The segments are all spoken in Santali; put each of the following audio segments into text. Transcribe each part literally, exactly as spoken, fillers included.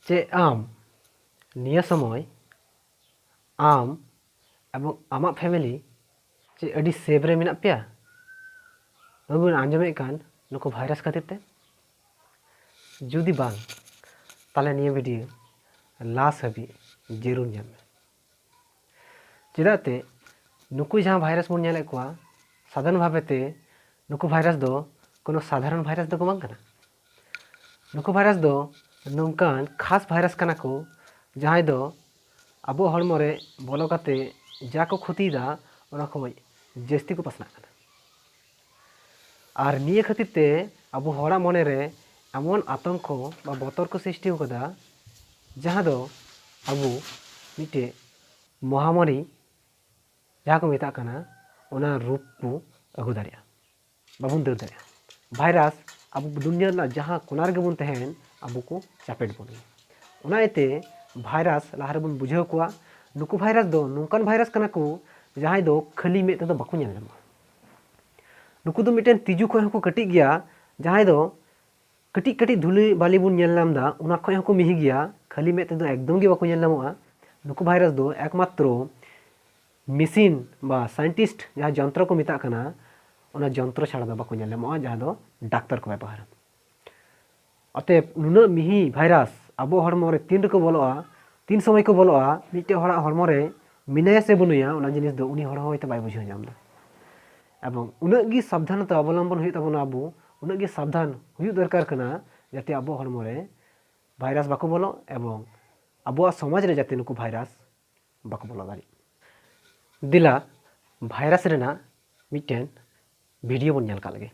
ᱪᱮᱫ ᱟᱢ ᱱᱤᱭᱟᱹ ᱥᱚᱢᱚᱭ ᱟᱢ ᱮᱵᱚᱝ ᱟᱢᱟᱜ ᱯᱷᱮᱢᱮᱞᱤ ᱪᱮᱫ ᱟᱹᱰᱤ ᱥᱮᱯ ᱨᱮ ᱢᱮᱱᱟᱜ ᱯᱮᱭᱟ? ᱱᱚᱜᱼᱚᱭ ᱵᱚᱱ ᱟᱸᱡᱚᱢᱮᱫ ᱠᱟᱱ ᱱᱩᱠᱩ ᱵᱷᱟᱭᱨᱟᱥ ᱠᱷᱟᱹᱛᱤᱨ ᱛᱮ? ᱡᱩᱫᱤ ᱵᱟᱝ, ᱛᱟᱦᱚᱞᱮ ᱱᱤᱭᱟᱹ ᱵᱷᱤᱰᱤᱭᱳ ᱞᱟᱥ ᱦᱟᱹᱵᱤᱡ ᱡᱟᱹᱨᱩᱲ ᱧᱮᱞ ᱢᱮ᱾ ᱪᱮᱫᱟᱜ ᱛᱮ ᱱᱩᱠᱩ ᱡᱟᱦᱟᱸ ᱵᱷᱟᱭᱨᱟᱥ ᱵᱚᱱ ᱧᱮᱞᱮᱫ ᱠᱚᱣᱟ, ᱥᱟᱫᱷᱟᱨᱚᱱ ᱵᱷᱟᱵᱮ ᱛᱮ ᱱᱩᱠᱩ ᱵᱷᱟᱭᱨᱟᱥ ᱫᱚ ᱠᱳᱱᱳ ᱥᱟᱫᱷᱟᱨᱚᱱ ᱵᱷᱟᱭᱨᱟᱥ ᱫᱚᱠᱚ ᱵᱟᱝ ᱠᱟᱱᱟ᱾ ᱱᱩᱠᱩ ᱵᱷᱟᱭᱨᱟᱥ ᱫᱚ ᱱᱚᱝᱠᱟᱱ ᱠᱷᱟᱥ ᱵᱷᱟᱭᱨᱟᱥ ᱠᱟᱱᱟ ᱠᱚ, ᱡᱟᱦᱟᱸᱭ ᱫᱚ ᱟᱵᱚ ᱦᱚᱲᱢᱚ ᱨᱮ ᱵᱚᱞᱚ ᱠᱟᱛᱮ ᱡᱟ ᱠᱚ ᱠᱷᱚᱛᱤᱭᱮᱫᱟ, ᱚᱱᱟ ᱠᱷᱚᱱ ᱡᱟᱹᱥᱛᱤ ᱠᱚ ᱯᱟᱥᱱᱟᱜ ᱠᱟᱱᱟ᱾ ᱟᱨ ᱱᱤᱭᱟᱹ ᱠᱷᱟᱹᱛᱤᱨ ᱛᱮ ᱟᱵᱚ ᱦᱚᱲᱟᱜ ᱢᱚᱱᱮ ᱨᱮ ᱮᱢᱚᱱ ᱟᱛᱚᱝᱠᱚ ᱵᱟ ᱵᱚᱛᱚᱨ ᱠᱚ ᱥᱨᱤᱥᱴᱤ ᱟᱠᱟᱫᱟ, ᱡᱟᱦᱟᱸ ᱫᱚ ᱟᱵᱚ ᱢᱤᱫᱴᱮᱡ ᱢᱚᱦᱟᱢᱟᱨᱤ, ᱡᱟᱦᱟᱸ ᱠᱚ ᱢᱮᱛᱟᱜ ᱠᱟᱱᱟ, ᱚᱱᱟ ᱨᱩᱯ ᱠᱚ ᱟᱹᱜᱩ ᱫᱟᱲᱮᱭᱟᱜᱼᱟ᱾ ᱵᱟᱵᱚᱱ ᱫᱟᱹᱲ ᱫᱟᱲᱮᱭᱟᱜᱼᱟ᱾ ᱵᱷᱟᱭᱨᱟᱥ ᱟᱵᱚ ᱫᱩᱱᱭᱟᱹ ᱨᱮᱱᱟᱜ ᱡᱟᱦᱟᱸ ᱠᱚᱱᱟ ᱨᱮᱜᱮ ᱵᱚᱱ ᱛᱟᱦᱮᱱ, ᱟᱵᱚ ᱠᱚ ᱪᱟᱯᱮᱴ ᱵᱚᱱ ᱜᱮᱭᱟ᱾ ᱚᱱᱟ ᱤᱭᱟᱹᱛᱮ ᱵᱷᱟᱭᱨᱟᱥ ᱞᱟᱦᱟ ᱨᱮᱵᱚᱱ ᱵᱩᱡᱷᱟᱹᱣ ᱠᱚᱣᱟ, ᱱᱩᱠᱩ ᱵᱷᱟᱭᱨᱟᱥ ᱫᱚ ᱱᱚᱝᱠᱟᱱ ᱵᱷᱟᱭᱨᱟᱥ ᱠᱟᱱᱟ ᱠᱚ, ᱡᱟᱦᱟᱸᱭ ᱫᱚ ᱠᱷᱟᱹᱞᱤ ᱢᱮᱫ ᱛᱮᱫᱚ ᱵᱟᱠᱚ ᱧᱮᱞ ᱧᱟᱢᱚᱜᱼᱟ᱾ ᱱᱩᱠᱩ ᱫᱚ ᱢᱤᱫᱴᱮᱱ ᱛᱤᱡᱩ ᱠᱷᱚᱱ ᱦᱚᱸᱠᱚ ᱠᱟᱹᱴᱤᱡ ᱜᱮᱭᱟ, ᱡᱟᱦᱟᱸᱭ ᱫᱚ ᱠᱟᱹᱴᱤᱡ ᱠᱟᱹᱴᱤᱡ ᱫᱷᱩᱞᱤ ᱵᱟᱹᱞᱤ ᱵᱚᱱ ᱧᱮᱞ ᱧᱟᱢ ᱮᱫᱟ, ᱚᱱᱟ ᱠᱷᱚᱱ ᱦᱚᱸᱠᱚ ᱢᱤᱦᱤ ᱜᱮᱭᱟ᱾ ᱠᱷᱟᱹᱞᱤ ᱢᱮᱫ ᱛᱮᱫᱚ ᱮᱠᱫᱚᱢ ᱜᱮ ᱵᱟᱠᱚ ᱧᱮᱞ ᱧᱟᱢᱚᱜᱼᱟ᱾ ᱱᱩᱠᱩ ᱵᱷᱟᱭᱨᱟᱥ ᱫᱚ ᱮᱠᱢᱟᱛᱨᱚ ᱢᱮᱥᱤᱱ ᱵᱟ ᱥᱟᱭᱮᱱᱴᱤᱥᱴ ᱡᱟᱦᱟᱸ ᱡᱚᱱᱛᱨᱚ ᱠᱚ ᱢᱮᱛᱟᱜ ᱠᱟᱱᱟ, ᱚᱱᱟ ᱡᱚᱱᱛᱨᱚ ᱪᱷᱟᱲᱟ ᱫᱚ ᱵᱟᱠᱚ ᱧᱮᱞ ᱧᱟᱢᱚᱜᱼᱟ, ᱡᱟᱦᱟᱸ ᱫᱚ ᱰᱟᱠᱛᱟᱨ ᱠᱚ ᱵᱮᱵᱚᱦᱟᱨᱟ᱾ ᱚᱛᱮᱵ, ᱱᱩᱱᱟᱹᱜ ᱢᱤᱦᱤ ᱵᱷᱟᱭᱨᱟᱥ ᱟᱵᱚ ᱦᱚᱲᱢᱚ ᱨᱮ ᱛᱤᱱ ᱨᱮᱠᱚ ᱵᱚᱞᱚᱜᱼᱟ, ᱛᱤᱱ ᱥᱚᱢᱚᱭ ᱠᱚ ᱵᱚᱞᱚᱜᱼᱟ, ᱢᱤᱫᱴᱮᱡ ᱦᱚᱲᱟᱜ ᱦᱚᱲᱢᱚ ᱨᱮ ᱢᱮᱱᱟᱭᱟ ᱥᱮ ᱵᱟᱹᱱᱩᱭᱟ, ᱚᱱᱟ ᱡᱤᱱᱤᱥ ᱫᱚ ᱩᱱᱤ ᱦᱚᱲ ᱦᱚᱸ ᱦᱚᱭᱛᱳ ᱵᱟᱭ ᱵᱩᱡᱷᱟᱹᱣ ᱧᱟᱢ ᱮᱫᱟ᱾ ᱮᱵᱚᱝ ᱩᱱᱟᱹᱜ ᱜᱮ ᱥᱟᱵᱫᱷᱟᱱᱚᱛᱟ ᱚᱵᱚᱞᱚᱢᱵᱚᱱ ᱦᱩᱭᱩᱜ ᱛᱟᱵᱚᱱᱟ, ᱟᱵᱚ ᱩᱱᱟᱹᱜ ᱜᱮ ᱥᱟᱵᱫᱷᱟᱱ ᱦᱩᱭᱩᱜ ᱫᱚᱨᱠᱟᱨ ᱠᱟᱱᱟ, ᱡᱟᱛᱮ ᱟᱵᱚ ᱦᱚᱲᱢᱚ ᱨᱮ ᱵᱷᱟᱭᱨᱟᱥ ᱵᱟᱠᱚ ᱵᱚᱞᱚᱜ ᱮᱵᱚᱝ ᱟᱵᱚᱣᱟᱜ ᱥᱚᱢᱟᱡᱽ ᱨᱮ ᱡᱟᱛᱮ ᱱᱩᱠᱩ ᱵᱷᱟᱭᱨᱟᱥ ᱵᱟᱠᱚ ᱵᱚᱞᱚ ᱫᱟᱲᱮᱜ᱾ ᱫᱮᱞᱟ, ᱵᱷᱟᱭᱨᱟᱥ ᱨᱮᱱᱟᱜ ᱢᱤᱫᱴᱮᱱ ᱵᱷᱤᱰᱤᱭᱳ ᱵᱚᱱ ᱧᱮᱞ ᱠᱟᱜ ᱞᱮᱜᱮ᱾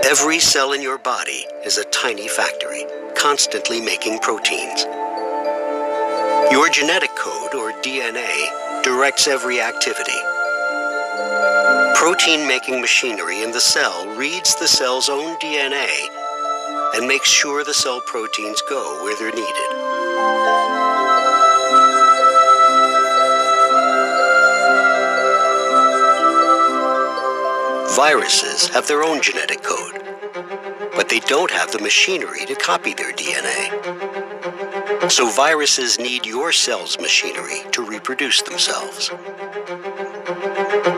Every cell in your body is a tiny factory, constantly making proteins. Your genetic code, or D N A, directs every activity. Protein making machinery in the cell reads the cell's own D N A and makes sure the cell proteins go where they're needed. Viruses have their own genetic code. But they don't have the machinery to copy their D N A. So viruses need your cell's machinery to reproduce themselves.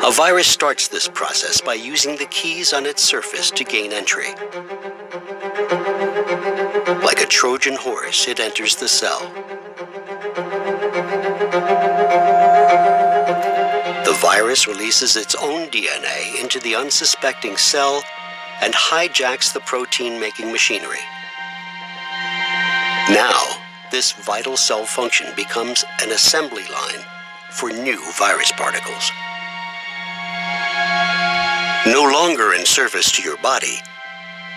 A virus starts this process by using the keys on its surface to gain entry. Like a Trojan horse, it enters the cell. The virus releases its own D N A into the unsuspecting cell and hijacks the protein making machinery. Now, this vital cell function becomes an assembly line for new virus particles. No longer in service to your body,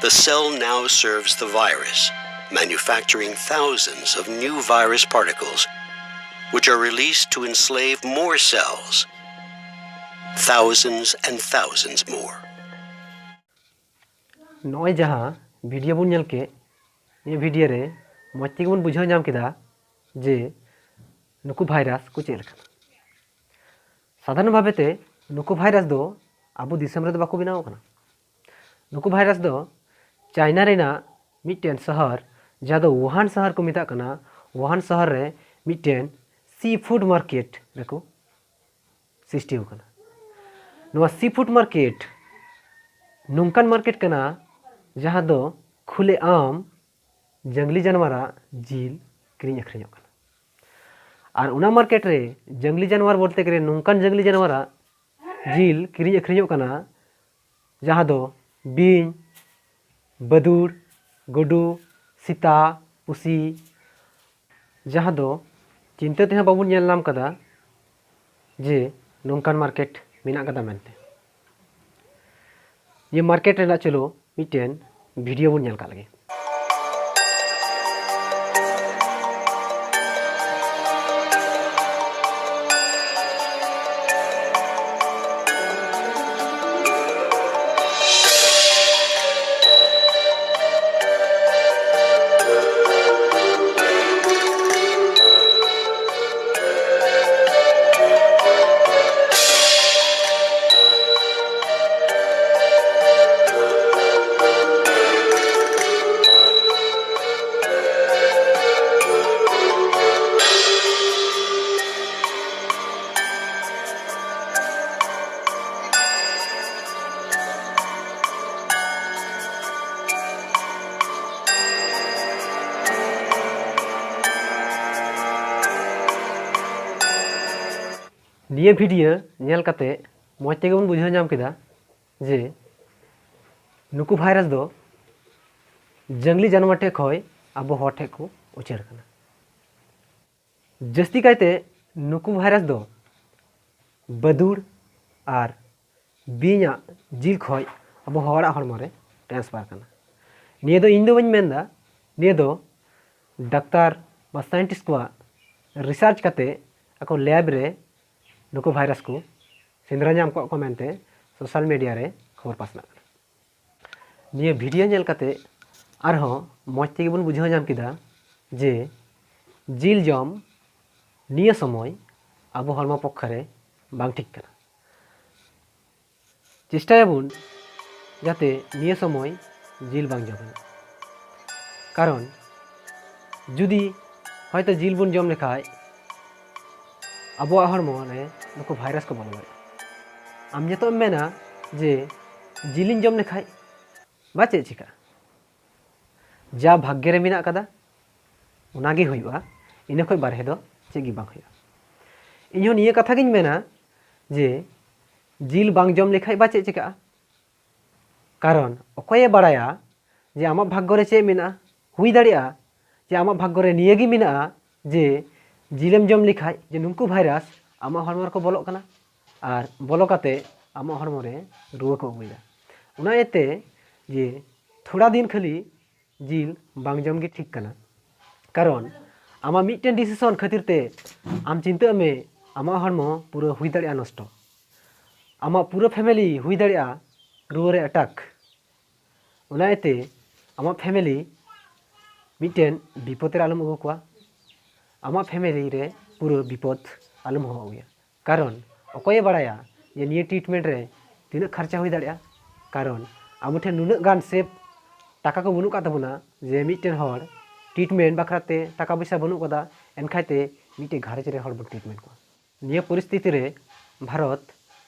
the cell now serves the virus, manufacturing thousands of new virus particles, which are released to enslave more cells, thousands and thousands more. ᱱᱚᱜᱼᱚᱭ ᱡᱟᱦᱟᱸ ᱵᱷᱤᱰᱤᱭᱳ ᱵᱚᱱ ᱧᱮᱞ ᱠᱮᱫ, ᱱᱤᱭᱟᱹ ᱵᱷᱤᱰᱤᱭᱳ ᱨᱮ ᱢᱚᱡᱽ ᱛᱮᱜᱮ ᱵᱚᱱ ᱵᱩᱡᱷᱟᱹᱣ ᱧᱟᱢ ᱠᱮᱫᱟ ᱡᱮ ᱱᱩᱠᱩ ᱵᱷᱟᱭᱨᱟᱥ ᱠᱚ ᱪᱮᱫ ᱞᱮᱠᱟᱱᱟ᱾ ᱥᱟᱫᱷᱟᱨᱚᱱ ᱵᱷᱟᱵᱮ ᱛᱮ ᱱᱩᱠᱩ ᱵᱷᱟᱭᱨᱟᱥ ᱫᱚ ᱟᱵᱚ ᱫᱤᱥᱚᱢ ᱨᱮᱫᱚ ᱵᱟᱠᱚ ᱵᱮᱱᱟᱣ ᱟᱠᱟᱱᱟ᱾ ᱱᱩᱠᱩ ᱵᱷᱟᱭᱨᱟᱥ ᱫᱚ ᱪᱟᱭᱱᱟ ᱨᱮᱱᱟᱜ ᱢᱤᱫᱴᱮᱱ ᱥᱚᱦᱚᱨ, ᱡᱟᱦᱟᱸ ᱫᱚ ᱣᱩᱦᱟᱱ ᱥᱚᱦᱚᱨ ᱠᱚ ᱢᱮᱛᱟᱜ ᱠᱟᱱᱟ, ᱣᱩᱦᱟᱱ ᱥᱚᱦᱚᱨ ᱨᱮ ᱢᱤᱫᱴᱮᱱ ᱥᱤ ᱯᱷᱩᱰ ᱢᱟᱨᱠᱮᱴ ᱨᱮᱠᱚ ᱥᱨᱤᱥᱴᱤ ᱟᱠᱟᱱᱟ᱾ ᱱᱚᱣᱟ ᱥᱤ ᱯᱷᱩᱰ ᱢᱟᱨᱠᱮᱴ ᱱᱚᱝᱠᱟᱱ ᱢᱟᱨᱠᱮᱴ ᱠᱟᱱᱟ ᱡᱟᱦᱟᱸ ᱫᱚ ᱠᱷᱩᱞᱮ ᱟᱢ ᱡᱟᱝᱞᱤ ᱡᱟᱱᱣᱟᱨᱟᱜ ᱡᱤᱞ ᱠᱤᱨᱤᱧ ᱟᱹᱠᱷᱨᱤᱧᱚᱜ ᱠᱟᱱᱟ᱾ ᱟᱨ ᱚᱱᱟ ᱢᱟᱨᱠᱮᱴ ᱨᱮ ᱡᱟᱝᱞᱤ ᱡᱟᱱᱣᱟᱨ ᱵᱚᱞᱛᱮ ᱜᱮᱞᱮ ᱱᱚᱝᱠᱟᱱ ᱡᱟᱝᱞᱤ ᱡᱟᱱᱣᱟᱨᱟᱜ ᱡᱤᱞ ᱠᱤᱨᱤᱧ ᱟᱹᱠᱷᱨᱤᱧᱚᱜ ᱠᱟᱱᱟ, ᱡᱟᱦᱟᱸ ᱫᱚ ᱵᱤᱧ, ᱵᱟᱹᱫᱩᱲ, ᱜᱩᱰᱩ, ᱥᱮᱛᱟ, ᱯᱩᱥᱤ, ᱡᱟᱦᱟᱸ ᱫᱚ ᱪᱤᱱᱛᱟᱹ ᱛᱮᱦᱚᱸ ᱵᱟᱵᱚᱱ ᱧᱮᱞ ᱧᱟᱢ ᱠᱟᱫᱟ ᱡᱮ ᱱᱚᱝᱠᱟᱱ ᱢᱟᱨᱠᱮᱴ ᱢᱮᱱᱟᱜ ᱠᱟᱫᱟ ᱢᱮᱱᱛᱮ᱾ ᱱᱤᱭᱟᱹ ᱢᱟᱨᱠᱮᱴ ᱨᱮᱱᱟᱜ ᱪᱚᱞᱚ ᱢᱤᱫᱴᱮᱱ ᱵᱷᱤᱰᱤᱭᱳ ᱵᱚᱱ ᱧᱮᱞ ᱠᱟᱜ ᱞᱮᱜᱮ᱾ ᱱᱤᱭᱟᱹ ᱵᱷᱤᱰᱤᱭᱳ ᱧᱮᱞ ᱠᱟᱛᱮ ᱢᱚᱡᱽ ᱛᱮᱜᱮ ᱵᱚᱱ ᱵᱩᱡᱷᱟᱹᱣ ᱧᱟᱢ ᱠᱮᱫᱟ ᱡᱮ ᱱᱩᱠᱩ ᱵᱷᱟᱭᱨᱟᱥ ᱫᱚ ᱡᱟᱝᱞᱤ ᱡᱟᱱᱣᱟᱨ ᱴᱷᱮᱡ ᱠᱷᱚᱡ ᱟᱵᱚ ᱦᱚᱲ ᱴᱷᱮᱡ ᱠᱚ ᱩᱪᱟᱹᱲ ᱠᱟᱱᱟ᱾ ᱡᱟᱹᱥᱛᱤ ᱠᱟᱭᱛᱮ ᱱᱩᱠᱩ ᱵᱷᱟᱭᱨᱟᱥ ᱫᱚ ᱵᱟᱹᱫᱩᱲ ᱟᱨ ᱵᱤᱧᱟᱜ ᱡᱤᱞ ᱠᱷᱚᱡ ᱟᱵᱚ ᱦᱚᱲᱟᱜ ᱦᱚᱲᱢᱚ ᱨᱮ ᱴᱨᱟᱱᱥᱯᱷᱟᱨ ᱠᱟᱱᱟ᱾ ᱱᱤᱭᱟᱹ ᱫᱚ ᱤᱧ ᱫᱚ ᱵᱟᱹᱧ ᱢᱮᱱᱫᱟ, ᱱᱤᱭᱟᱹ ᱫᱚ ᱰᱟᱠᱛᱟᱨ ᱵᱟ ᱥᱟᱭᱮᱱᱴᱤᱥᱴ ᱠᱚᱣᱟᱜ ᱨᱤᱥᱟᱨᱪ ᱠᱟᱛᱮ ᱟᱠᱚ ᱞᱮᱵ ᱨᱮ ᱱᱩᱠᱩ ᱵᱷᱟᱭᱨᱟᱥ ᱠᱚ ᱥᱮᱸᱫᱽᱨᱟ ᱧᱟᱢ ᱠᱚᱜ ᱠᱚ ᱢᱮᱱᱛᱮ ᱥᱳᱥᱟᱞ ᱢᱤᱰᱤᱭᱟ ᱨᱮ ᱠᱷᱚᱵᱚᱨ ᱯᱟᱥᱱᱟᱜ ᱠᱟᱱᱟ᱾ ᱱᱤᱭᱟᱹ ᱵᱷᱤᱰᱤᱭᱳ ᱧᱮᱞ ᱠᱟᱛᱮ ᱟᱨᱦᱚᱸ ᱢᱚᱡᱽ ᱛᱮᱜᱮ ᱵᱚᱱ ᱵᱩᱡᱷᱟᱹᱣ ᱧᱟᱢ ᱠᱮᱫᱟ ᱡᱮ ᱡᱤᱞ ᱡᱚᱢ ᱱᱤᱭᱟᱹ ᱥᱚᱢᱚᱭ ᱟᱵᱚ ᱦᱚᱲᱢᱚ ᱯᱚᱠᱠᱷᱚ ᱨᱮ ᱵᱟᱝ ᱴᱷᱤᱠ ᱠᱟᱱᱟ᱾ ᱪᱮᱥᱴᱟᱭᱟᱵᱚᱱ ᱡᱟᱛᱮ ᱱᱤᱭᱟᱹ ᱥᱚᱢᱚᱭ ᱡᱤᱞ ᱵᱟᱝ ᱡᱚᱢ ᱦᱩᱭᱩᱜ᱾ ᱠᱟᱨᱚᱱ ᱡᱩᱫᱤ ᱦᱚᱭᱛᱳ ᱡᱤᱞ ᱵᱚᱱ ᱡᱚᱢ ᱞᱮᱠᱷᱟᱡ ᱟᱵᱚᱣᱟᱜ ᱦᱚᱲᱢᱚ ᱨᱮ ᱱᱩᱠᱩ ᱵᱷᱟᱭᱨᱟᱥ ᱠᱚ ᱵᱚᱞᱚ ᱫᱟᱲᱮᱭᱟᱜᱼᱟ᱾ ᱟᱢ ᱱᱤᱛᱚᱜ ᱮᱢ ᱢᱮᱱᱟ ᱡᱮ ᱡᱤᱞᱤᱧ ᱡᱚᱢ ᱞᱮᱠᱷᱟᱡ ᱵᱟ ᱪᱮᱫ ᱪᱤᱠᱟᱹᱜᱼᱟ? ᱡᱟ ᱵᱷᱟᱜᱽᱜᱮ ᱨᱮ ᱢᱮᱱᱟᱜ ᱠᱟᱫᱟ ᱚᱱᱟᱜᱮ ᱦᱩᱭᱩᱜᱼᱟ, ᱤᱱᱟᱹ ᱠᱷᱚᱡ ᱵᱟᱨᱦᱮ ᱫᱚ ᱪᱮᱫ ᱜᱮ ᱵᱟᱝ ᱦᱩᱭᱩᱜᱼᱟ᱾ ᱤᱧᱦᱚᱸ ᱱᱤᱭᱟᱹ ᱠᱟᱛᱷᱟ ᱜᱤᱧ ᱢᱮᱱᱟ ᱡᱮ ᱡᱤᱞ ᱵᱟᱝ ᱡᱚᱢ ᱞᱮᱠᱷᱟᱡ ᱵᱟ ᱪᱮᱫ ᱪᱤᱠᱟᱹᱜᱼᱟ? ᱠᱟᱨᱚᱱ ᱚᱠᱚᱭᱮ ᱵᱟᱲᱟᱭᱟ ᱡᱮ ᱟᱢᱟᱜ ᱵᱷᱟᱜᱽᱜᱚ ᱨᱮ ᱪᱮᱫ ᱢᱮᱱᱟᱜᱼᱟ? ᱦᱩᱭ ᱫᱟᱲᱮᱭᱟᱜᱼᱟ ᱡᱮ ᱟᱢᱟᱜ ᱵᱷᱟᱜᱽᱜᱚ ᱨᱮ ᱱᱤᱭᱟᱹ ᱜᱮ ᱢᱮᱱᱟᱜᱼᱟ ᱡᱮ ᱡᱤᱞᱮᱢ ᱡᱚᱢ ᱞᱮᱠᱷᱟᱡ ᱡᱮ ᱱᱩᱠᱩ ᱵᱷᱟᱭᱨᱟᱥ ᱟᱢᱟᱜ ᱦᱚᱲᱢᱚ ᱨᱮᱠᱚ ᱵᱚᱞᱚᱜ ᱠᱟᱱᱟ ᱟᱨ ᱵᱚᱞᱚ ᱠᱟᱛᱮ ᱟᱢᱟᱜ ᱦᱚᱲᱢᱚ ᱨᱮ ᱨᱩᱣᱟᱹ ᱠᱚ ᱟᱹᱜᱩᱭᱮᱫᱟ᱾ ᱚᱱᱟ ᱤᱭᱟᱹᱛᱮ ᱡᱮ ᱛᱷᱚᱲᱟ ᱫᱤᱱ ᱠᱷᱟᱹᱞᱤ ᱡᱤᱞ ᱵᱟᱝ ᱡᱚᱢ ᱜᱮ ᱴᱷᱤᱠ ᱠᱟᱱᱟ, ᱠᱟᱨᱚᱱ ᱟᱢᱟᱜ ᱢᱤᱫᱴᱮᱱ ᱰᱤᱥᱤᱥᱚᱱ ᱠᱷᱟᱹᱛᱤᱨ ᱛᱮ ᱟᱢ ᱪᱤᱱᱛᱟᱹᱜ ᱢᱮ ᱟᱢᱟᱜ ᱦᱚᱲᱢᱚ ᱯᱩᱨᱟᱹ ᱦᱩᱭ ᱫᱟᱲᱮᱭᱟᱜᱼᱟ ᱱᱚᱥᱴᱚ, ᱟᱢᱟᱜ ᱯᱩᱨᱟᱹ ᱯᱷᱮᱢᱮᱞᱤ ᱦᱩᱭ ᱫᱟᱲᱮᱭᱟᱜᱼᱟ ᱨᱩᱣᱟᱹ ᱨᱮ ᱮᱴᱟᱠ᱾ ᱚᱱᱟ ᱤᱭᱟᱹᱛᱮ ᱟᱢᱟᱜ ᱯᱷᱮᱢᱮᱞᱤ ᱢᱤᱫᱴᱮᱱ ᱵᱤᱯᱚᱫ ᱨᱮ ᱟᱞᱚᱢ ᱟᱹᱜᱩ ᱠᱚᱣᱟ, ᱟᱢᱟᱜ ᱯᱷᱮᱢᱮᱞᱤ ᱨᱮ ᱯᱩᱨᱟᱹ ᱵᱤᱯᱚᱫ ᱟᱞᱚᱢ ᱦᱚᱦᱚ ᱟᱹᱜᱩᱭᱟ᱾ ᱠᱟᱨᱚᱱ ᱚᱠᱚᱭᱮ ᱵᱟᱲᱟᱭᱟ ᱡᱮ ᱱᱤᱭᱟᱹ ᱴᱨᱤᱴᱢᱮᱱᱴ ᱨᱮ ᱛᱤᱱᱟᱹᱜ ᱠᱷᱚᱨᱪᱟ ᱦᱩᱭ ᱫᱟᱲᱮᱭᱟᱜᱼᱟ? ᱠᱟᱨᱚᱱ ᱟᱵᱚ ᱴᱷᱮᱱ ᱱᱩᱱᱟᱹᱜ ᱜᱟᱱ ᱥᱮᱯ ᱴᱟᱠᱟ ᱠᱚ ᱵᱟᱹᱱᱩᱜ ᱠᱟᱜ ᱛᱟᱵᱚᱱᱟ ᱡᱮ ᱢᱤᱫᱴᱮᱱ ᱦᱚᱲ ᱴᱨᱤᱴᱢᱮᱱᱴ ᱵᱟᱠᱷᱨᱟ ᱛᱮ ᱴᱟᱠᱟ ᱯᱚᱭᱥᱟ ᱵᱟᱹᱱᱩᱜ ᱠᱟᱫᱟ, ᱮᱱᱠᱷᱟᱡ ᱛᱮ ᱢᱤᱫᱴᱮᱱ ᱜᱷᱟᱨᱚᱸᱡᱽ ᱨᱮ ᱦᱚᱲ ᱵᱚᱱ ᱴᱨᱤᱴᱢᱮᱱᱴ ᱠᱚᱣᱟ᱾ ᱱᱤᱭᱟᱹ ᱯᱚᱨᱤᱥᱛᱷᱤᱛᱤ ᱨᱮ ᱵᱷᱟᱨᱚᱛ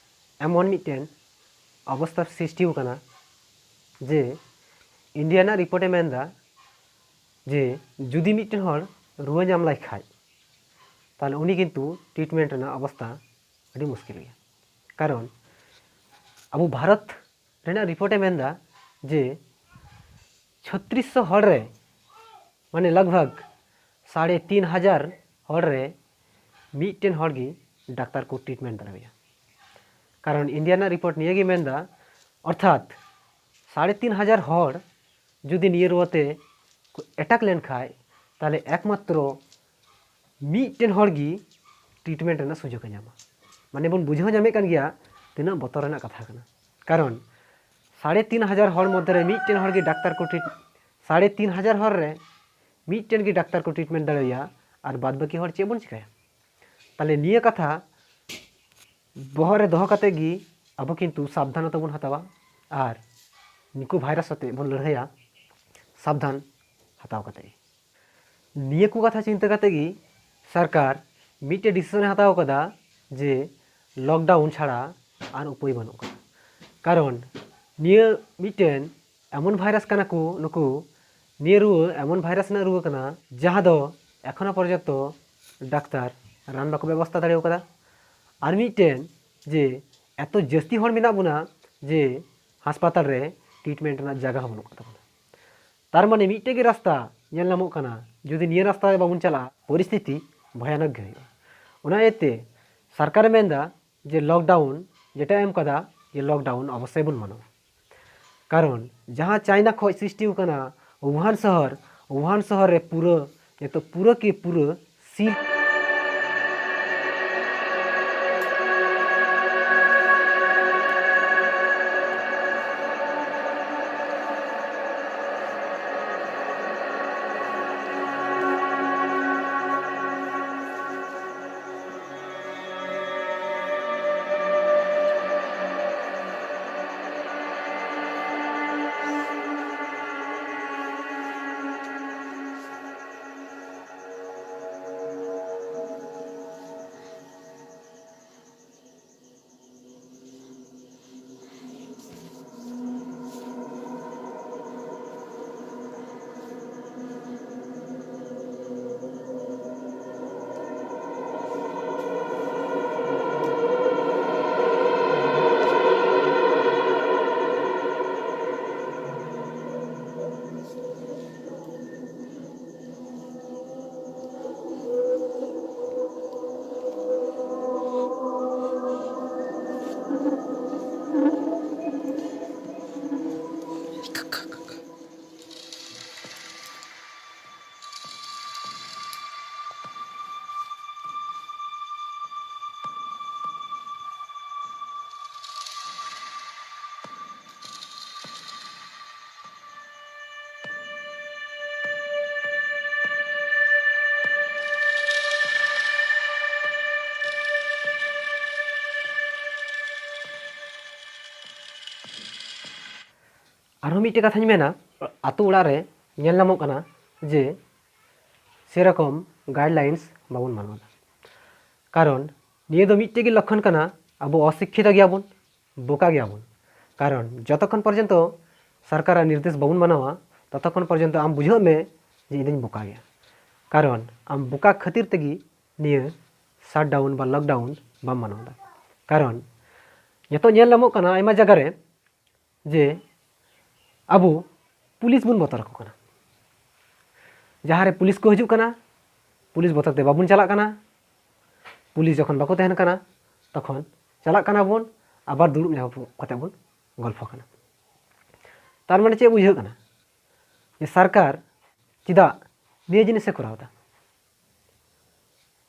ᱮᱢᱚᱱ ᱢᱤᱫᱴᱮᱱ ᱚᱵᱚᱥᱛᱷᱟ ᱥᱨᱤᱥᱴᱤ ᱟᱠᱟᱱᱟ ᱡᱮ ᱤᱱᱰᱤᱭᱟ ᱨᱮᱱᱟᱜ ᱨᱤᱯᱳᱨᱴ ᱮ ᱢᱮᱱᱫᱟ ᱡᱮ ᱡᱩᱫᱤ ᱢᱤᱫᱴᱮᱱ ᱦᱚᱲ ᱨᱩᱣᱟᱹ ᱧᱟᱢ ᱞᱟᱭ ᱠᱷᱟᱡ ᱛᱟᱦᱞᱮ ᱩᱱᱤ ᱠᱤᱱᱛᱩ ᱴᱨᱤᱴᱢᱮᱱᱴ ᱨᱮᱱᱟᱜ ᱚᱵᱚᱥᱛᱷᱟ ᱟᱹᱰᱤ ᱢᱩᱥᱠᱤᱞ ᱜᱮᱭᱟ᱾ ᱠᱟᱨᱚᱱ ᱟᱵᱚ ᱵᱷᱟᱨᱚᱛ ᱨᱮᱱᱟᱜ ᱨᱤᱯᱳᱨᱴ ᱮ ᱢᱮᱱᱫᱟ ᱡᱮ ᱪᱷᱚᱛᱨᱤᱥ ᱥᱚ ᱦᱚᱲ ᱨᱮ, ᱢᱟᱱᱮ ᱞᱟᱜᱽ ᱵᱷᱟᱜᱽ ᱥᱟᱲᱮ ᱛᱤᱱ ᱦᱟᱡᱟᱨ ᱦᱚᱲ ᱨᱮ ᱢᱤᱫᱴᱮᱱ ᱦᱚᱲ ᱜᱮ ᱰᱟᱠᱛᱟᱨ ᱠᱚ ᱴᱨᱤᱴᱢᱮᱱᱴ ᱫᱟᱲᱮᱣᱟᱭᱟ᱾ ᱠᱟᱨᱚᱱ ᱤᱱᱰᱤᱭᱟ ᱨᱮᱱᱟᱜ ᱨᱤᱯᱳᱨᱴ ᱱᱤᱭᱟᱹ ᱜᱮ ᱢᱮᱱᱫᱟ, ᱚᱨᱛᱷᱟᱛ ᱥᱟᱲᱮ ᱛᱤᱱ ᱦᱟᱡᱟᱨ ᱦᱚᱲ ᱡᱩᱫᱤ ᱱᱤᱭᱟᱹ ᱨᱩᱣᱟᱹ ᱛᱮ ᱠᱚ ᱮᱴᱟᱠ ᱞᱮᱱᱠᱷᱟᱡ, ᱛᱟᱦᱞᱮ ᱮᱠᱢᱟᱛᱨᱚ ᱢᱤᱫᱴᱮᱱ ᱦᱚᱲ ᱜᱮ ᱴᱨᱤᱴᱢᱮᱱᱴ ᱨᱮᱱᱟᱜ ᱥᱩᱡᱳᱜᱽ ᱮ ᱧᱟᱢᱟ᱾ ᱢᱟᱱᱮ ᱵᱚᱱ ᱵᱩᱡᱷᱟᱹᱣ ᱧᱟᱢᱮᱫ ᱠᱟᱱ ᱜᱮᱭᱟ ᱛᱤᱱᱟᱹᱜ ᱵᱚᱛᱚᱨ ᱨᱮᱱᱟᱜ ᱠᱟᱛᱷᱟ ᱠᱟᱱᱟ᱾ ᱠᱟᱨᱚᱱ ᱥᱟᱲᱮ ᱛᱤᱱ ᱦᱟᱡᱟᱨ ᱦᱚᱲ ᱢᱚᱫᱽᱫᱷᱮ ᱨᱮ ᱢᱤᱫᱴᱮᱱ ᱦᱚᱲ ᱜᱮ ᱰᱟᱠᱛᱟᱨ ᱠᱚ ᱴᱨᱤᱴ ᱥᱟᱲᱮ ᱛᱤᱱ ᱦᱟᱡᱟᱨ ᱦᱚᱲ ᱨᱮ ᱢᱤᱫᱴᱮᱱ ᱜᱮ ᱰᱟᱠᱛᱟᱨ ᱠᱚ ᱴᱨᱤᱴᱢᱮᱱᱴ ᱫᱟᱲᱮᱣᱟᱭᱟ, ᱟᱨ ᱵᱟᱫ ᱵᱟᱹᱠᱤ ᱦᱚᱲ ᱪᱮᱫ ᱵᱚᱱ ᱪᱤᱠᱟᱹᱭᱟ? ᱛᱟᱦᱞᱮ ᱱᱤᱭᱟᱹ ᱠᱟᱛᱷᱟ ᱵᱚᱦᱚᱜ ᱨᱮ ᱫᱚᱦᱚ ᱠᱟᱛᱮ ᱜᱮ ᱟᱵᱚ ᱠᱤᱱᱛᱩ ᱥᱟᱵᱫᱷᱟᱱᱚᱛᱟ ᱵᱚᱱ ᱦᱟᱛᱟᱣᱟ ᱟᱨ ᱱᱩᱠᱩ ᱵᱷᱟᱭᱨᱟᱥ ᱟᱛᱮ ᱵᱚᱱ ᱞᱟᱹᱲᱦᱟᱹᱭᱟ, ᱥᱟᱵᱫᱷᱟᱱ ᱦᱟᱛᱟᱣ ᱠᱟᱛᱮ ᱜᱮ᱾ ᱱᱤᱭᱟᱹ ᱠᱚ ᱠᱟᱛᱷᱟ ᱪᱤᱱᱛᱟᱹ ᱠᱟᱛᱮ ᱜᱮ ᱥᱚᱨᱠᱟᱨ ᱢᱤᱫᱴᱮᱡ ᱰᱤᱥᱤᱥᱚᱱ ᱮ ᱦᱟᱛᱟᱣ ᱠᱟᱫᱟ ᱡᱮ ᱞᱚᱠᱰᱟᱣᱩᱱ ᱪᱷᱟᱲᱟ ᱟᱨ ᱩᱯᱟᱹᱭ ᱵᱟᱹᱱᱩᱜ ᱠᱟᱫᱟ᱾ ᱠᱟᱨᱚᱱ ᱱᱤᱭᱟᱹ ᱢᱤᱫᱴᱮᱱ ᱮᱢᱚᱱ ᱵᱷᱟᱭᱨᱟᱥ ᱠᱟᱱᱟ ᱠᱚ ᱱᱩᱠᱩ, ᱱᱤᱭᱟᱹ ᱨᱩᱣᱟᱹ ᱮᱢᱚᱱ ᱵᱷᱟᱭᱨᱟᱥ ᱨᱮᱱᱟᱜ ᱨᱩᱣᱟᱹ ᱠᱟᱱᱟ ᱡᱟᱦᱟᱸ ᱫᱚ ᱮᱠᱷᱚᱱᱳ ᱯᱚᱨᱡᱚᱱᱛᱚ ᱰᱟᱠᱛᱟᱨ ᱨᱟᱱ ᱵᱟᱠᱚ ᱵᱮᱵᱚᱥᱛᱷᱟ ᱫᱟᱲᱮ ᱠᱟᱫᱟ᱾ ᱟᱨ ᱢᱤᱫᱴᱮᱱ ᱡᱮ ᱮᱛᱚ ᱡᱟᱹᱥᱛᱤ ᱦᱚᱲ ᱢᱮᱱᱟᱜ ᱵᱚᱱᱟ ᱡᱮ ᱦᱟᱥᱯᱟᱛᱟᱞ ᱨᱮ ᱴᱨᱤᱴᱢᱮᱱᱴ ᱨᱮᱱᱟᱜ ᱡᱟᱭᱜᱟ ᱦᱚᱸ ᱵᱟᱹᱱᱩᱜ ᱠᱟᱫ ᱛᱟᱵᱚᱱᱟ᱾ ᱛᱟᱨ ᱢᱟᱱᱮ ᱢᱤᱫᱴᱮᱡ ᱜᱮ ᱨᱟᱥᱛᱟ ᱧᱮᱞ ᱧᱟᱢᱚᱜ ᱠᱟᱱᱟ, ᱡᱩᱫᱤ ᱱᱤᱭᱟᱹ ᱨᱟᱥᱛᱟ ᱨᱮ ᱵᱟᱵᱚᱱ ᱪᱟᱞᱟᱜᱼᱟ, ᱯᱚᱨᱤᱥᱛᱷᱤᱛᱤ ᱵᱷᱚᱭᱟᱱᱚᱠ ᱜᱮ ᱦᱩᱭᱩᱜᱼᱟ᱾ ᱚᱱᱟ ᱤᱭᱟᱹᱛᱮ ᱥᱚᱨᱠᱟᱨᱮ ᱢᱮᱱᱫᱟ ᱡᱮ ᱞᱚᱠᱰᱟᱣᱩᱱ ᱡᱮᱴᱟ ᱮᱢ ᱠᱟᱫᱟ, ᱡᱮ ᱞᱚᱠᱰᱟᱣᱩᱱ ᱚᱵᱚᱥᱥᱳᱭ ᱵᱚᱱ ᱢᱟᱱᱟᱣᱟ᱾ ᱠᱟᱨᱚᱱ ᱡᱟᱦᱟᱸ ᱪᱟᱭᱱᱟ ᱠᱷᱚᱡ ᱥᱨᱤᱥᱴᱤ ᱟᱠᱟᱱᱟ ᱣᱩᱦᱟᱱ ᱥᱚᱦᱚᱨ, ᱣᱩᱦᱟᱱ ᱥᱚᱦᱚᱨ ᱨᱮ ᱯᱩᱨᱟᱹ, ᱱᱤᱛᱚᱜ ᱯᱩᱨᱟᱹ ᱠᱤ ᱯᱩᱨᱟᱹ ᱥᱤᱞ ᱟᱨᱦᱚᱸ ᱢᱤᱫᱴᱮᱡ ᱠᱟᱛᱷᱟᱧ ᱢᱮᱱᱟ, ᱟᱛᱳ ᱚᱲᱟᱜ ᱨᱮ ᱧᱮᱞ ᱧᱟᱢᱚᱜ ᱠᱟᱱᱟ ᱡᱮ ᱥᱮᱨᱚᱠᱚᱢ ᱜᱟᱭᱤᱰᱞᱟᱭᱤᱱᱥ ᱵᱟᱵᱚᱱ ᱢᱟᱱᱟᱣ ᱮᱫᱟ᱾ ᱠᱟᱨᱚᱱ ᱱᱤᱭᱟᱹ ᱫᱚ ᱢᱤᱫᱴᱮᱡ ᱜᱮ ᱞᱚᱠᱠᱷᱚᱱ ᱠᱟᱱᱟ, ᱟᱵᱚ ᱚᱥᱤᱠᱠᱷᱤᱛᱚ ᱜᱮᱭᱟᱵᱚᱱ, ᱵᱚᱠᱟ ᱜᱮᱭᱟᱵᱚᱱ᱾ ᱠᱟᱨᱚᱱ ᱡᱚᱛᱚᱠᱷᱚᱱ ᱯᱚᱨᱡᱚᱱᱛᱚ ᱥᱚᱨᱠᱟᱨᱟᱜ ᱱᱤᱨᱫᱮᱥ ᱵᱟᱵᱚᱱ ᱢᱟᱱᱟᱣᱟ, ᱛᱚᱛᱚᱠᱷᱚᱱ ᱯᱚᱨᱡᱚᱱᱛᱚ ᱟᱢ ᱵᱩᱡᱷᱟᱹᱣ ᱢᱮ ᱡᱮ ᱤᱧ ᱫᱚᱧ ᱵᱚᱠᱟ ᱜᱮᱭᱟ᱾ ᱠᱟᱨᱚᱱ ᱟᱢ ᱵᱚᱠᱟ ᱠᱷᱟᱹᱛᱤᱨ ᱛᱮᱜᱮ ᱱᱤᱭᱟᱹ ᱥᱟᱴᱰᱟᱣᱩᱱ ᱵᱟ ᱞᱚᱠᱰᱟᱣᱩᱱ ᱵᱟᱢ ᱢᱟᱱᱟᱣ ᱮᱫᱟ᱾ ᱠᱟᱨᱚᱱ ᱱᱤᱛᱚᱜ ᱧᱮᱞ ᱧᱟᱢᱚᱜ ᱠᱟᱱᱟ ᱟᱭᱢᱟ ᱡᱟᱭᱜᱟ ᱨᱮ ᱡᱮ ᱟᱵᱚ ᱯᱩᱞᱤᱥ ᱵᱚᱱ ᱵᱚᱛᱚᱨ ᱟᱠᱚ ᱠᱟᱱᱟ᱾ ᱡᱟᱦᱟᱸ ᱨᱮ ᱯᱩᱞᱤᱥ ᱠᱚ ᱦᱤᱡᱩᱜ ᱠᱟᱱᱟ, ᱯᱩᱞᱤᱥ ᱵᱚᱛᱚᱨ ᱛᱮ ᱵᱟᱵᱚᱱ ᱪᱟᱞᱟᱜ ᱠᱟᱱᱟ᱾ ᱯᱩᱞᱤᱥ ᱡᱚᱠᱷᱚᱱ ᱵᱟᱠᱚ ᱛᱟᱦᱮᱱ ᱠᱟᱱᱟ, ᱛᱚᱠᱷᱚᱱ ᱪᱟᱞᱟᱜ ᱠᱟᱱᱟ ᱵᱚᱱ, ᱟᱵᱟᱨ ᱫᱩᱲᱩᱵ ᱧᱟᱯᱟᱢ ᱠᱟᱛᱮ ᱵᱚᱱ ᱜᱚᱞᱯᱷᱚ ᱠᱟᱱᱟ᱾ ᱛᱟᱨ ᱢᱟᱱᱮ ᱪᱮᱫ ᱵᱩᱡᱷᱟᱹᱜ ᱠᱟᱱᱟ ᱡᱮ ᱥᱚᱨᱠᱟᱨ ᱪᱮᱫᱟᱜ ᱱᱤᱭᱟᱹ ᱡᱤᱱᱤᱥᱮ ᱠᱚᱨᱟᱣ ᱮᱫᱟ?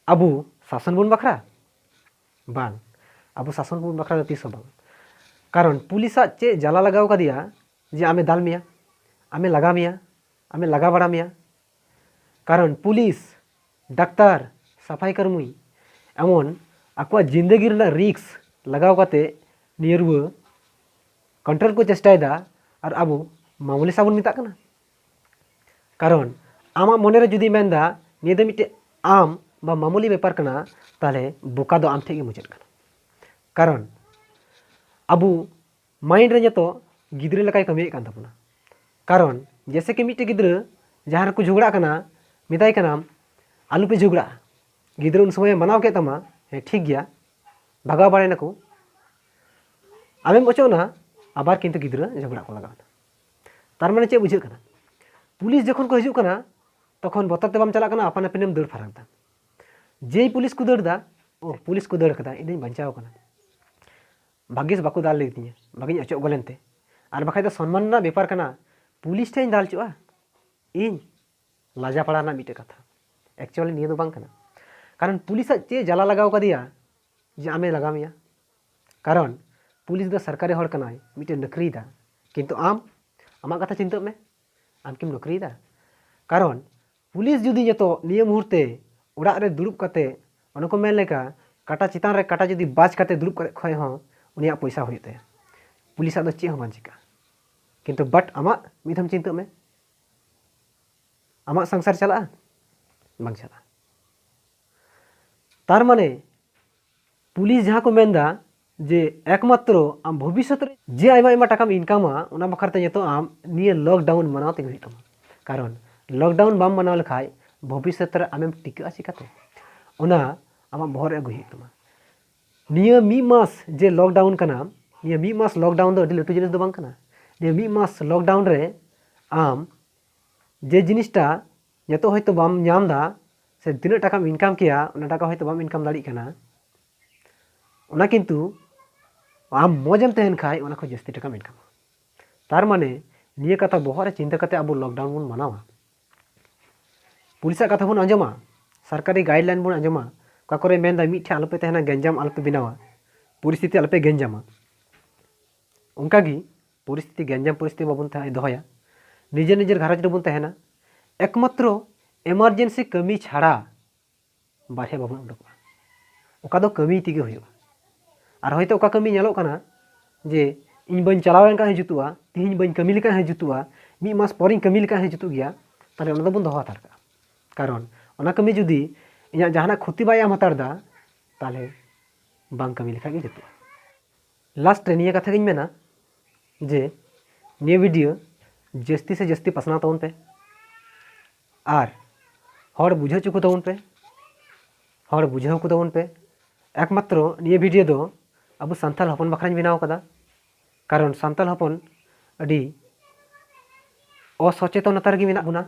ᱟᱵᱚ ᱥᱟᱥᱚᱱ ᱵᱚᱱ ᱵᱟᱠᱷᱨᱟ? ᱵᱟᱝ, ᱟᱵᱚ ᱥᱟᱥᱚᱱ ᱵᱚᱱ ᱵᱟᱠᱷᱨᱟ ᱫᱚ ᱛᱤᱥ ᱦᱚᱸ ᱵᱟᱝ᱾ ᱠᱟᱨᱚᱱ ᱯᱩᱞᱤᱥᱟᱜ ᱪᱮᱫ ᱡᱟᱞᱟ ᱞᱟᱜᱟᱣ ᱠᱟᱫᱮᱭᱟ ᱡᱮ ᱟᱢᱮ ᱫᱟᱞ ᱢᱮᱭᱟ, ᱟᱢᱮ ᱞᱟᱜᱟ ᱢᱮᱭᱟ, ᱟᱢᱮ ᱞᱟᱜᱟ ᱵᱟᱲᱟ ᱢᱮᱭᱟ? ᱠᱟᱨᱚᱱ ᱯᱩᱞᱤᱥ, ᱰᱟᱠᱛᱟᱨ, ᱥᱟᱯᱷᱟᱭ ᱠᱟᱹᱨᱢᱤ ᱮᱢᱚᱱ ᱟᱠᱚᱣᱟᱜ ᱡᱤᱱᱫᱮᱜᱤ ᱨᱮᱱᱟᱜ ᱨᱤᱠᱥ ᱞᱟᱜᱟᱣ ᱠᱟᱛᱮ ᱱᱤᱭᱟᱹ ᱨᱩᱣᱟᱹ ᱠᱚᱱᱴᱨᱳᱞ ᱠᱚ ᱪᱮᱥᱴᱟᱭᱮᱫᱟ, ᱟᱨ ᱟᱵᱚ ᱢᱟᱢᱩᱞᱤ ᱥᱟᱵᱚᱱ ᱢᱮᱛᱟᱜ ᱠᱟᱱᱟ᱾ ᱠᱟᱨᱚᱱ ᱟᱢᱟᱜ ᱢᱚᱱᱮᱨᱮ ᱡᱩᱫᱤ ᱢᱮᱱᱫᱟ ᱱᱤᱭᱟᱹ ᱫᱚ ᱢᱤᱫᱴᱮᱡ ᱟᱢ ᱵᱟ ᱢᱟᱢᱩᱞᱤ ᱵᱮᱯᱟᱨ ᱠᱟᱱᱟ, ᱛᱟᱦᱚᱞᱮ ᱵᱚᱠᱟ ᱫᱚ ᱟᱢ ᱴᱷᱮᱡ ᱜᱮ ᱢᱩᱪᱟᱹᱫ ᱠᱟᱱᱟ᱾ ᱠᱟᱨᱚᱱ ᱟᱵᱚ ᱢᱟᱭᱤᱱᱰ ᱨᱮ ᱱᱤᱛᱚᱜ ᱜᱤᱫᱽᱨᱟᱹ ᱞᱮᱠᱟᱭ ᱠᱟᱹᱢᱤᱭᱮᱫ ᱠᱟᱱ ᱛᱟᱵᱚᱱᱟ᱾ ᱠᱟᱨᱚᱱ ᱡᱮᱥᱮ ᱠᱤ ᱢᱤᱫᱴᱮᱡ ᱜᱤᱫᱽᱨᱟᱹ ᱡᱟᱦᱟᱸ ᱨᱮᱠᱚ ᱡᱷᱚᱜᱽᱲᱟᱜ ᱠᱟᱱᱟ, ᱢᱮᱛᱟᱭ ᱠᱟᱱᱟᱢ ᱟᱞᱚᱯᱮ ᱡᱷᱚᱜᱽᱲᱟᱜᱼᱟ, ᱜᱤᱫᱽᱨᱟᱹ ᱩᱱ ᱥᱚᱢᱚᱭᱮ ᱢᱟᱱᱟᱣ ᱠᱮᱫ ᱛᱟᱢᱟ, ᱦᱮᱸ ᱴᱷᱤᱠ ᱜᱮᱭᱟ, ᱵᱷᱟᱜᱟᱣ ᱵᱟᱲᱟᱭ ᱱᱟᱠᱚ, ᱟᱢᱮᱢ ᱚᱪᱚᱜ ᱮᱱᱟ, ᱟᱵᱟᱨ ᱠᱤᱱᱛᱩ ᱜᱤᱫᱽᱨᱟᱹ ᱡᱷᱚᱜᱽᱲᱟᱜ ᱠᱚ ᱞᱟᱜᱟᱣ ᱮᱱᱟ᱾ ᱛᱟᱨ ᱢᱟᱱᱮ ᱪᱮᱫ ᱵᱩᱡᱷᱟᱹᱜ ᱠᱟᱱᱟ? ᱯᱩᱞᱤᱥ ᱡᱚᱠᱷᱚᱱ ᱠᱚ ᱦᱤᱡᱩᱜ ᱠᱟᱱᱟ, ᱛᱚᱠᱷᱚᱱ ᱵᱚᱛᱚᱨ ᱛᱮ ᱵᱟᱢ ᱪᱟᱞᱟᱜ ᱠᱟᱱᱟ, ᱟᱯᱟᱱ ᱟᱹᱯᱤᱱᱮᱢ ᱫᱟᱹᱲ ᱯᱷᱟᱨᱟᱠ ᱮᱫᱟ᱾ ᱡᱮᱭ ᱯᱩᱞᱤᱥ ᱠᱚ ᱫᱟᱹᱲ ᱮᱫᱟ, ᱳ ᱯᱩᱞᱤᱥ ᱠᱚ ᱫᱟᱹᱲ ᱠᱟᱫᱟ, ᱤᱧ ᱫᱚᱧ ᱵᱟᱧᱪᱟᱣ ᱠᱟᱱᱟ, ᱵᱷᱟᱜᱤᱥ ᱵᱟᱠᱚ ᱫᱟᱞ ᱞᱮᱫᱤᱧᱟ, ᱵᱟᱝᱤᱧ ᱚᱪᱚᱜ ᱜᱚᱞᱮᱱ ᱛᱮ᱾ ᱟᱨ ᱵᱟᱠᱷᱟᱡ ᱫᱚ ᱥᱚᱱᱢᱟᱱ ᱨᱮᱱᱟᱜ ᱵᱮᱯᱟᱨ ᱠᱟᱱᱟ, ᱯᱩᱞᱤᱥ ᱴᱷᱮᱱ ᱤᱧ ᱫᱟᱞ ᱦᱚᱪᱚᱜᱼᱟ? ᱤᱧ ᱞᱟᱡᱟ ᱯᱟᱲᱟ ᱨᱮᱱᱟᱜ ᱢᱤᱫᱴᱮᱡ ᱠᱟᱛᱷᱟ᱾ ᱮᱠᱪᱩᱭᱟᱞᱤ ᱱᱤᱭᱟᱹ ᱫᱚ ᱵᱟᱝ ᱠᱟᱱᱟ᱾ ᱠᱟᱨᱚᱱ ᱯᱩᱞᱤᱥᱟᱜ ᱪᱮᱫ ᱡᱟᱞᱟ ᱞᱟᱜᱟᱣ ᱠᱟᱫᱮᱭᱟ ᱡᱮ ᱟᱢᱮ ᱞᱟᱜᱟ ᱢᱮᱭᱟ? ᱠᱟᱨᱚᱱ ᱯᱩᱞᱤᱥ ᱫᱚ ᱥᱚᱨᱠᱟᱨᱤ ᱦᱚᱲ ᱠᱟᱱᱟᱭ, ᱢᱤᱫᱴᱮᱱ ᱱᱚᱠᱨᱤᱭᱮᱫᱟ, ᱠᱤᱱᱛᱩ ᱟᱢ, ᱟᱢᱟᱜ ᱠᱟᱛᱷᱟ ᱪᱤᱱᱛᱟᱹᱜ ᱢᱮ, ᱟᱢ ᱠᱤᱢ ᱱᱚᱠᱨᱤᱭᱮᱫᱟ? ᱠᱟᱨᱚᱱ ᱯᱩᱞᱤᱥ ᱡᱩᱫᱤ ᱱᱤᱛᱚᱜ ᱱᱤᱭᱟᱹ ᱢᱩᱦᱩᱨᱛᱮ ᱚᱲᱟᱜ ᱨᱮ ᱫᱩᱲᱩᱵ ᱠᱟᱛᱮ, ᱚᱱᱮ ᱠᱚ ᱢᱮᱱ ᱞᱮᱠᱟ, ᱠᱟᱴᱟ ᱪᱮᱛᱟᱱ ᱨᱮ ᱠᱟᱴᱟ ᱡᱩᱫᱤ ᱵᱟᱡᱽ ᱠᱟᱛᱮ ᱫᱩᱲᱩᱵ ᱠᱟᱛᱮ ᱠᱷᱚᱡ ᱦᱚᱸ ᱩᱱᱤᱭᱟᱜ ᱯᱚᱭᱥᱟ ᱦᱩᱭᱩᱜ ᱛᱟᱭᱟ, ᱯᱩᱞᱤᱥᱟᱜ ᱫᱚ ᱪᱮᱫ ᱦᱚᱸ ᱵᱟᱝ ᱪᱤᱠᱟᱹᱜᱼᱟ᱾ ᱠᱤᱱᱛᱩ but ᱟᱢᱟᱜ ᱢᱤᱫ ᱫᱷᱟᱣ ᱪᱤᱱᱛᱟᱹᱜ ᱢᱮ, ᱟᱢᱟᱜ ᱥᱚᱝᱥᱟᱨ ᱪᱟᱞᱟᱜᱼᱟ? ᱵᱟᱝ ᱪᱟᱞᱟᱜᱼᱟ᱾ ᱛᱟᱨ ᱢᱟᱱᱮ ᱯᱩᱞᱤᱥ ᱡᱟᱦᱟᱸ ᱠᱚ ᱢᱮᱱᱫᱟ ᱡᱮ ᱮᱠᱢᱟᱛᱨᱚ ᱟᱢ ᱵᱷᱚᱵᱤᱥᱥᱚᱛ ᱨᱮ ᱡᱮ ᱟᱭᱢᱟ ᱟᱭᱢᱟ ᱴᱟᱠᱟᱢ ᱤᱱᱠᱟᱢᱟ, ᱚᱱᱟ ᱵᱟᱠᱷᱨᱟ ᱛᱮ ᱱᱤᱛᱚᱜ ᱟᱢ ᱱᱤᱭᱟᱹ ᱞᱚᱠᱰᱟᱣᱩᱱ ᱢᱟᱱᱟᱣ ᱛᱮᱜᱮ ᱦᱩᱭᱩᱜ ᱛᱟᱢᱟ᱾ ᱠᱟᱨᱚᱱ ᱞᱚᱠᱰᱟᱣᱩᱱ ᱵᱟᱢ ᱢᱟᱱᱟᱣ ᱞᱮᱠᱷᱟᱡ ᱵᱷᱚᱵᱤᱥᱥᱚᱛ ᱨᱮ ᱟᱢᱮᱢ ᱴᱤᱠᱟᱹᱜᱼᱟ ᱪᱤᱠᱟᱹᱛᱮ? ᱚᱱᱟ ᱟᱢᱟᱜ ᱵᱚᱦᱚᱜ ᱨᱮ ᱟᱹᱜᱩᱭ ᱦᱩᱭᱩᱜ ᱛᱟᱢᱟ᱾ ᱱᱤᱭᱟᱹ ᱢᱤᱫ ᱢᱟᱥ ᱡᱮ ᱞᱚᱠᱰᱟᱣᱩᱱ ᱠᱟᱱᱟ, ᱱᱤᱭᱟᱹ ᱢᱤᱫ ᱢᱟᱥ ᱞᱚᱠᱰᱟᱣᱩᱱ ᱫᱚ ᱟᱹᱰᱤ ᱞᱟᱹᱴᱩ ᱡᱤᱱᱤᱥ ᱫᱚ ᱵᱟᱝ ᱠᱟᱱᱟ᱾ ᱱᱤᱭᱟᱹ ᱢᱤᱫ ᱢᱟᱥ ᱞᱚᱠᱰᱟᱣᱩᱱ ᱨᱮ ᱟᱢ ᱡᱮ ᱡᱤᱱᱤᱥᱴᱟ ᱱᱤᱛᱚᱜ ᱦᱚᱭᱛᱳ ᱵᱟᱢ ᱧᱟᱢ ᱮᱫᱟ, ᱥᱮ ᱛᱤᱱᱟᱹᱜ ᱴᱟᱠᱟᱢ ᱤᱱᱠᱟᱢ ᱠᱮᱭᱟ, ᱚᱱᱟ ᱴᱟᱠᱟ ᱦᱚᱭᱛᱳ ᱵᱟᱢ ᱤᱱᱠᱟᱢ ᱫᱟᱲᱮᱭᱟᱜ ᱠᱟᱱᱟ, ᱚᱱᱟ ᱠᱤᱱᱛᱩ ᱟᱢ ᱢᱚᱡᱽ ᱮᱢ ᱛᱟᱦᱮᱱ ᱠᱷᱟᱡ ᱚᱱᱟ ᱠᱷᱚᱱ ᱡᱟᱹᱥᱛᱤ ᱴᱟᱠᱟᱢ ᱤᱱᱠᱟᱢᱟ᱾ ᱛᱟᱨ ᱢᱟᱱᱮ ᱱᱤᱭᱟᱹ ᱠᱟᱛᱷᱟ ᱵᱚᱦᱚᱜ ᱨᱮ ᱪᱤᱱᱛᱟᱹ ᱠᱟᱛᱮ ᱟᱵᱚ ᱞᱚᱠᱰᱟᱣᱩᱱ ᱵᱚᱱ ᱢᱟᱱᱟᱣᱟ᱾ ᱯᱩᱞᱤᱥᱟᱜ ᱠᱟᱛᱷᱟ ᱵᱚᱱ ᱟᱸᱡᱚᱢᱟ, ᱥᱚᱨᱠᱟᱨᱤ ᱜᱟᱭᱤᱰᱞᱟᱭᱤᱱ ᱵᱚᱱ ᱟᱸᱡᱚᱢᱟ, ᱚᱠᱟ ᱠᱚᱨᱮ ᱢᱮᱱᱫᱟ ᱢᱤᱫ ᱴᱷᱮᱱ ᱟᱞᱚᱯᱮ ᱛᱟᱦᱮᱱᱟ, ᱜᱮᱧᱡᱟᱢ ᱟᱞᱚᱯᱮ ᱵᱮᱱᱟᱣᱟ, ᱯᱚᱨᱤᱥᱛᱷᱤᱛᱤ ᱟᱞᱚᱯᱮ ᱜᱮᱧᱡᱟᱢᱟ᱾ ᱚᱱᱠᱟᱜᱮ ᱯᱚᱨᱤᱥᱛᱷᱤᱛᱤ ᱜᱮᱧᱡᱟᱢ ᱯᱚᱨᱤᱥᱛᱷᱤᱛᱤ ᱵᱟᱵᱚᱱ ᱛᱟᱦᱮᱸ ᱫᱚᱦᱚᱭᱟ, ᱱᱤᱡᱮᱨ ᱱᱤᱡᱮᱨ ᱜᱷᱟᱨᱚᱸᱡᱽ ᱨᱮᱵᱚᱱ ᱛᱟᱦᱮᱱᱟ᱾ ᱮᱠᱢᱟᱛᱨᱚ ᱮᱢᱟᱨᱡᱮᱱᱥᱤ ᱠᱟᱹᱢᱤ ᱪᱷᱟᱲᱟ ᱵᱟᱨᱦᱮ ᱵᱟᱵᱚᱱ ᱩᱰᱩᱠᱚᱜᱼᱟ᱾ ᱚᱠᱟ ᱫᱚ ᱠᱟᱹᱢᱤ ᱛᱮᱜᱮ ᱦᱩᱭᱩᱜᱼᱟ᱾ ᱟᱨ ᱦᱚᱭᱛᱳ ᱚᱠᱟ ᱠᱟᱹᱢᱤ ᱧᱮᱞᱚᱜ ᱠᱟᱱᱟ ᱡᱮ ᱤᱧ ᱵᱟᱹᱧ ᱪᱟᱞᱟᱣ ᱞᱮᱱᱠᱷᱟᱱ ᱦᱚᱸ ᱡᱩᱛᱩᱜᱼᱟ, ᱛᱤᱦᱤᱧ ᱵᱟᱹᱧ ᱠᱟᱹᱢᱤ ᱞᱮᱠᱷᱟᱱ ᱦᱚᱸ ᱡᱩᱛᱩᱜᱼᱟ, ᱢᱤᱫ ᱢᱟᱥ ᱯᱚᱨᱤᱧ ᱠᱟᱹᱢᱤ ᱞᱮᱠᱷᱟᱱ ᱦᱚᱸ ᱡᱩᱛᱩᱜ ᱜᱮᱭᱟ, ᱛᱟᱦᱞᱮ ᱚᱱᱟ ᱫᱚᱵᱚᱱ ᱫᱚᱦᱚ ᱦᱟᱛᱟᱲ ᱠᱟᱜᱼᱟ᱾ ᱠᱟᱨᱚᱱ ᱚᱱᱟ ᱠᱟᱹᱢᱤ ᱡᱩᱫᱤ ᱤᱧᱟᱹᱜ ᱡᱟᱦᱟᱱᱟᱜ ᱠᱷᱚᱛᱤ ᱵᱟᱭ ᱮᱢ ᱦᱟᱛᱟᱲ ᱮᱫᱟ, ᱛᱟᱦᱞᱮ ᱵᱟᱝ ᱠᱟᱹᱢᱤ ᱞᱮᱠᱷᱟᱡ ᱜᱮ ᱡᱩᱛᱩᱜᱼᱟ᱾ ᱞᱟᱥᱴ ᱨᱮ ᱱᱤᱭᱟᱹ ᱠᱟᱛᱷᱟ ᱜᱤᱧ ᱢᱮᱱᱟ ᱡᱮ ᱱᱤᱭᱟᱹ ᱵᱷᱤᱰᱤᱭᱳ ᱡᱟᱹᱥᱛᱤ ᱥᱮ ᱡᱟᱹᱥᱛᱤ ᱯᱟᱥᱱᱟᱣ ᱛᱟᱵᱚᱱ ᱯᱮ ᱟᱨ ᱦᱚᱲ ᱵᱩᱡᱷᱟᱹᱣ ᱦᱚᱪᱚ ᱠᱚ ᱛᱟᱵᱚᱱ ᱯᱮ, ᱦᱚᱲ ᱵᱩᱡᱷᱟᱹᱣ ᱠᱚ ᱛᱟᱵᱚᱱ ᱯᱮ᱾ ᱮᱠᱢᱟᱛᱨᱚ ᱱᱤᱭᱟᱹ ᱵᱷᱤᱰᱤᱭᱳ ᱫᱚ ᱟᱵᱚ ᱥᱟᱱᱛᱟᱲ ᱦᱚᱯᱚᱱ ᱵᱟᱠᱷᱨᱟᱧ ᱵᱮᱱᱟᱣ ᱠᱟᱫᱟ, ᱠᱟᱨᱚᱱ ᱥᱟᱱᱛᱟᱲ ᱦᱚᱯᱚᱱ ᱟᱹᱰᱤ ᱚᱥᱚᱪᱮᱛᱚᱱᱚᱛᱟ ᱨᱮᱜᱮ ᱢᱮᱱᱟᱜ ᱵᱚᱱᱟ᱾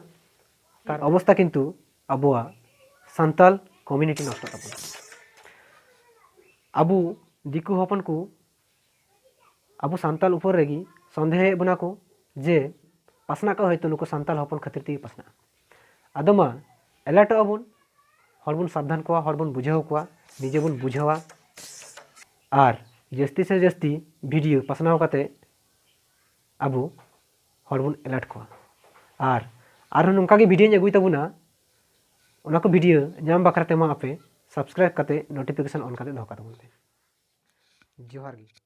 ᱠᱟᱨᱚᱱ ᱚᱵᱚᱥᱛᱟ ᱠᱤᱱᱛᱩ ᱟᱵᱚᱣᱟᱜ ᱥᱟᱱᱛᱟᱲ ᱠᱚᱢᱤᱭᱩᱱᱤᱴᱤ ᱱᱚᱥᱴᱚᱜ ᱛᱟᱵᱚᱱᱟ᱾ ᱟᱵᱚ ᱫᱤᱠᱩ ᱦᱚᱯᱚᱱ ᱠᱚ ᱟᱵᱚ ᱥᱟᱱᱛᱟᱲ ᱩᱯᱚᱨ ᱨᱮᱜᱮ ᱥᱚᱱᱫᱮᱦᱮᱫ ᱵᱚᱱᱟ ᱠᱚ ᱡᱮ ᱯᱟᱥᱱᱟᱜ ᱠᱟᱱᱟ ᱦᱚᱭᱛᱳ ᱱᱩᱠᱩ ᱥᱟᱱᱛᱟᱲ ᱦᱚᱯᱚᱱ ᱠᱷᱟᱹᱛᱤᱨ ᱛᱮᱜᱮ ᱯᱟᱥᱱᱟᱜᱼᱟ᱾ ᱟᱫᱚ ᱢᱟ ᱮᱞᱟᱨᱴᱚᱜ ᱟᱵᱚᱱ, ᱦᱚᱲ ᱵᱚᱱ ᱥᱟᱵᱫᱷᱟᱱ ᱠᱚᱣᱟ, ᱦᱚᱲ ᱵᱚᱱ ᱵᱩᱡᱷᱟᱹᱣ ᱠᱚᱣᱟ, ᱱᱤᱡᱮ ᱵᱚᱱ ᱵᱩᱡᱷᱟᱹᱣᱟ᱾ ᱟᱨ ᱡᱟᱹᱥᱛᱤ ᱥᱮ ᱡᱟᱹᱥᱛᱤ ᱵᱷᱤᱰᱤᱭᱳ ᱯᱟᱥᱱᱟᱣ ᱠᱟᱛᱮ ᱟᱵᱚ ᱦᱚᱲ ᱵᱚᱱ ᱮᱞᱟᱨᱴ ᱠᱚᱣᱟ᱾ ᱟᱨ ᱟᱨᱦᱚᱸ ᱱᱚᱝᱠᱟ ᱜᱮ ᱵᱷᱤᱰᱤᱭᱳᱧ ᱟᱹᱜᱩᱭ ᱛᱟᱵᱚᱱᱟ, ᱚᱱᱟ ᱠᱚ ᱵᱷᱤᱰᱤᱭᱳ ᱧᱟᱢ ᱵᱟᱠᱷᱨᱟ ᱛᱮ ᱢᱟ ᱟᱯᱮ ᱥᱟᱵᱥᱠᱨᱟᱭᱤᱵ ᱠᱟᱛᱮ ᱱᱳᱴᱤᱯᱷᱤᱠᱮᱥᱚᱱ ᱚᱱ ᱠᱟᱛᱮ ᱫᱚᱦᱚ ᱠᱟᱜ ᱛᱟᱵᱚᱱ ᱯᱮ᱾ ᱡᱚᱦᱟᱨ ᱜᱮ᱾